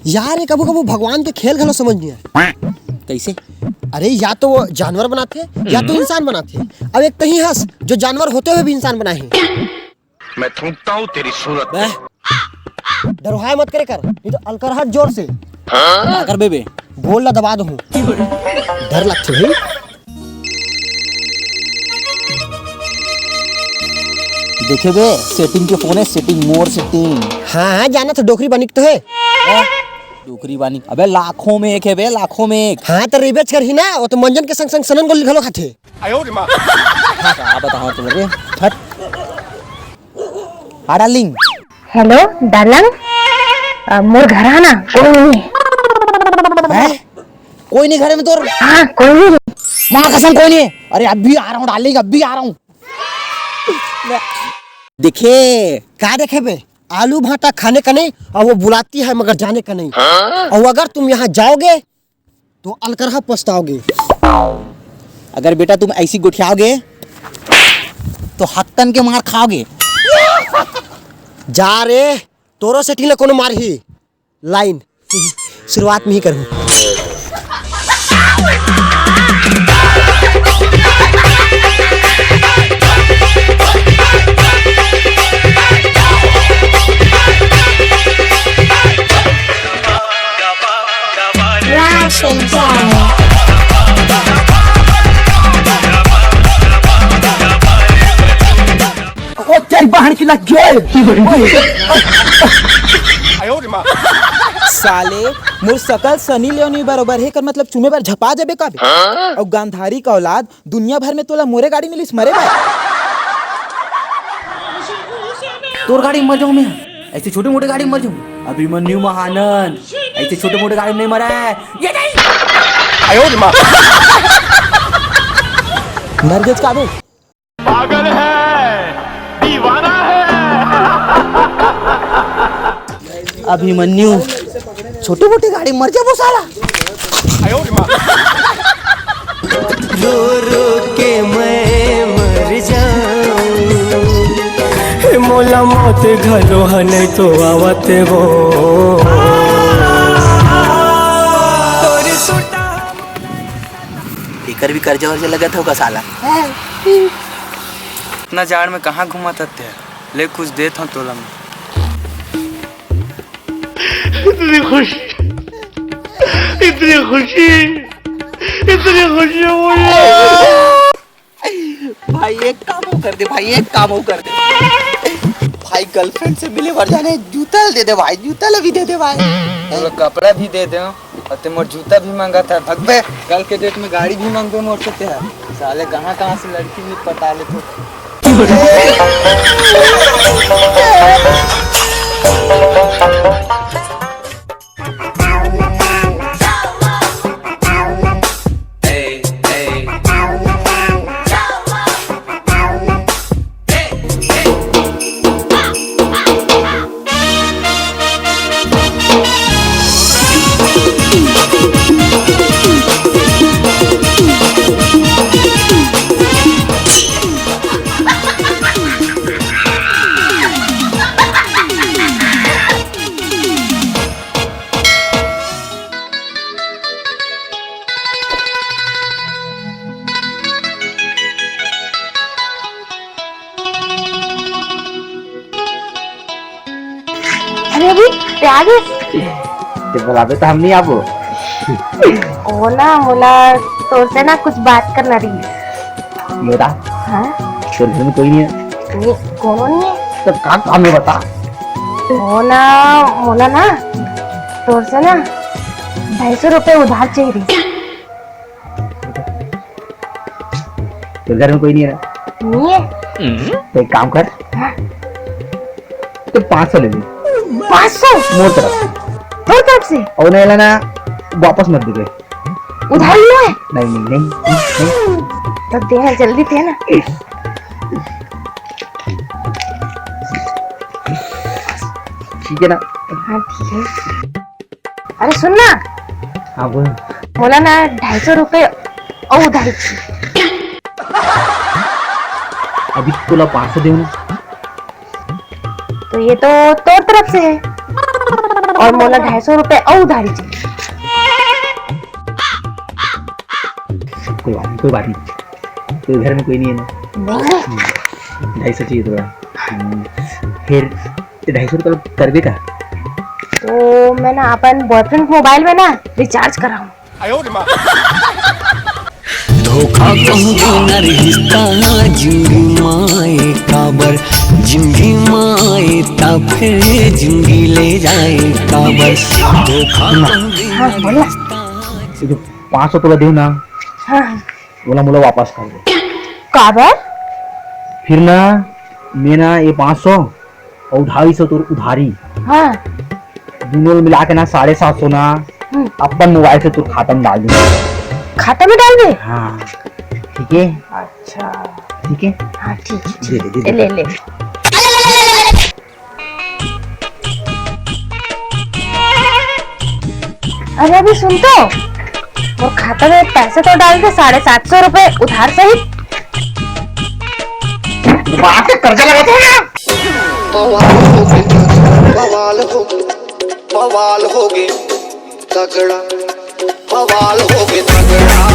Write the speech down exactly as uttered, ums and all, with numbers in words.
यार, ये कभू कभू भगवान के खेल घलो समझ नहीं आए। कैसे? अरे, या तो वो जानवर बनाथे, या तो इंसान बनाथे। अब एक तहीं हस जो जानवर होते हुए भी इंसान बनाही। मैं थूकता हूँ तेरी सूरत पे। बे, डरवाए मत करे कर, नहीं तो अलकरहा जोर से। का करबे बे? गोड़ ला दबा दूँ। डर लगथे भाई। देखे बे, setting के phone है, setting, more setting। हाँ, हाँ, जाना तो डोकरी बानी के तो है। डोकरी बानी, अबे लाखों में एक है बे, लाखों में एक। हाँ, तो rematch करही ना, वो तो मंजन के संग संग सनन गोली घलो खाथे। का बताओ तुला रे, हट। हाँ darling। Hello darling, अ, मोर घर आना, कोई नहीं है। हैं? कोई नहीं घर में तोर? हाँ, कोई नहीं। माँ कसम कोई नहीं है। अरे अभी आ रहा हूँ darling, अभी आ रहा हूँ। देखे। का देखे बे? आलू भाटा खाने का नहीं, और वो बुलाती है मगर जाने का नहीं। और अगर तुम यहाँ जाओगे तो अलकरहा पछताओगे। अगर बेटा तुम ऐसी गोठियाओगे तो हक्कन के मार खाओगे। जा रे, तोरो setting ला कोनो मारही। Line शुरुआत में ही करूँ। ओ तेरी बहन की लग गई। साले, मोर सकल सनी लियोनी बरोबर हे, कर मतलब चूमे बर झपा जाबे का बे? अउ गांधारी का औलाद, दुनिया भर में तोला मोरे गाड़ी मिलिस मरे बर। तोर गाड़ी में मर जाऊं मैं, ऐसे छोटे मोटे गाड़ी में मर जाऊं। अभिमन्यु महानंद ऐसे छोटे मोटे गाड़ी में नहीं मरा है। ये नहीं। मर गेच का बे? पागल है, दीवाना है। अभिमन्यु, छोटे मोटे गाड़ी मर जाबो साला। रो रो के मैं मर जाऊं, मोला मौत घलो ह नहीं तो आवत वो। एकर भी कर्जा वर्जा लगत होगा साला। इतना जाड़ में कहाँ घूमत हत्या? ले कुछ देत हूँ तोला मैं। इतनी खुशी, इतनी खुशी, इतनी खुशी मुझे। भाई एक काम और कर दे, भाई एक काम और कर दे। भाई girlfriend से मिले बर जाने जूता दे दे भाई, जूता ला भी दे दे भाई। तोला कपड़ा भी दे दे। अउ ते मोर जूता भी मांगत हे, भगबे। कल के date में गाड़ी भी मांगबे मोर से ते ह। साले कहाँ कहाँ से लड़की भी पटा लेथे। अरे अभी ते आ गे? ते बुलाबे त हम नहीं आबो। ओ ना, मोला तोर से ना कुछ बात करना रही। मोला? हाँ? तोर घर में कोई नहीं है? नहीं, कोनो नहीं है। तो का काम है बता? ओ ना, मोला ना तोर से ना ढाई सौ रुपए उधार चाहिए रही। तो घर में कोई नहीं है ना? नहीं है। तो एक काम कर, हाँ। तो पाँच सौ ले ले। पाँच सौ? मोर तरफ से। तोर तरफ से? और नहीं लेना, वापस मत दे। उधार लो है? नहीं, नहीं, नहीं, नहीं। तो दे ना, जल्दी दे ना। ठीक है ना? हाँ, ठीक है। अरे सुन ना। हाँ, बोल। मोला ना ढाई सौ रुपए अउ उधारी चाहिए। अभी तोला पाँच सौ देहूँ ना। तो ये तो तोर तरफ से है। और मोला ढाई सौ रुपए अउ उधारी चाहिए। कोई बात नहीं, कोई बात नहीं, कोई घर में कोई नहीं है ना। हम्म, ढाई सौ चाहिए थोड़ा। हम्म, फिर ढाई सौ रुपये करबे का? तो मैं ना अपन बॉयफ्रेंड मोबाइल में ना रिचार्ज कराऊं। धोखा कहूँ देना रिश्ता जिंदगी माए काबर, जिंदगी माए ता फिर जिंदगी ले जाए काबर। धोखा कहूँ देना हाँ, बोल ना। रिश्ता ये जो पाँच सौ तोला देहूँ ना, हाँ। ओला मोला वापस कर दे। काबर? फिर ना मैं ना ये पाँच सौ और ढाई सौ तोर उधारी, हाँ। दोनों मिला के ना साढ़े सात सौ ना हम्म। अपन मोबाइल से तोर खाता में डाल दूंगा। खाता में डाल दे? हाँ, ठीक है। अच्छा। ठीक है। हाँ, ठीक है, ठीक दे दे, दे है। दे। ले, ले। अरे अभी सुन तो, वो खाता में पैसे तो डाल दे, साढ़े सात सौ रुपए उधार सहित। बात है, कर्जा लगा दो ना। बवाल हो गए, बवाल हो गए, बवाल हो गए, तगड़ा, बवाल हो गए, तगड़ा।